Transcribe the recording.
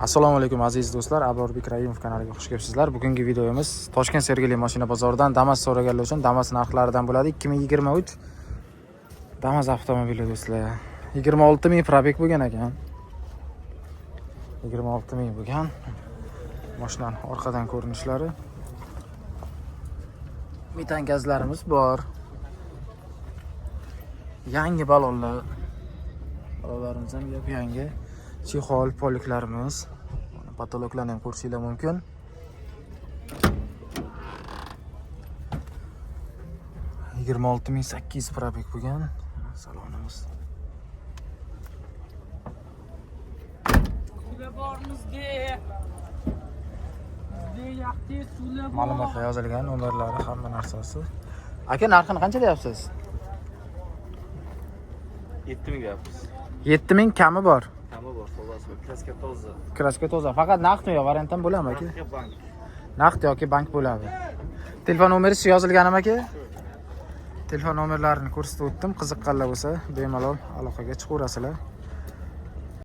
Assalomu alaykum, aziz do'stlar. Abrorbek Raimov kanaliga xush kelibsizlar. Bugungi videomiz Toshkent Sergeli mashina bozoridan Damas so'raganlar uchun Damas narxlaridan bo'ladi. 2023 Damas avtomobili, do'stlar. 26 ming пробег bo'lgan ekan. 26 ming bo'lgan. Mashinani orqadan ko'rinishlari. Metan gazlarimiz bor. Yangi balonlar. Balonlarimiz ham yap yangi. Чехол, полик larimiz. Mana, потолок larni ham ko'rishinglar mumkin. 26 800 пробег bo'lgan salonimiz. Suvlar bormizda. Bizda yaxshi suvlar bor. Ma'lumotlar yozilgan, nomerlari, hamma narsasi. Aka, narxini qancha deyapsiz? 7000 deyapmiz. 7000, kami bor. Kami bor, tozasi bor. Краска toza. Краска toza. Faqat naqdmi yo variant ham bo'ladimi, aka? Naqdga, bank. Naqd yoki bank bo'ladi. Telefon nomeri shu yozilganimi, aka? Telefon nomerlarini ko'rsatib o'tdim. Qiziqqanlar bo'lsa, bemalol aloqaga chiqaverasizlar.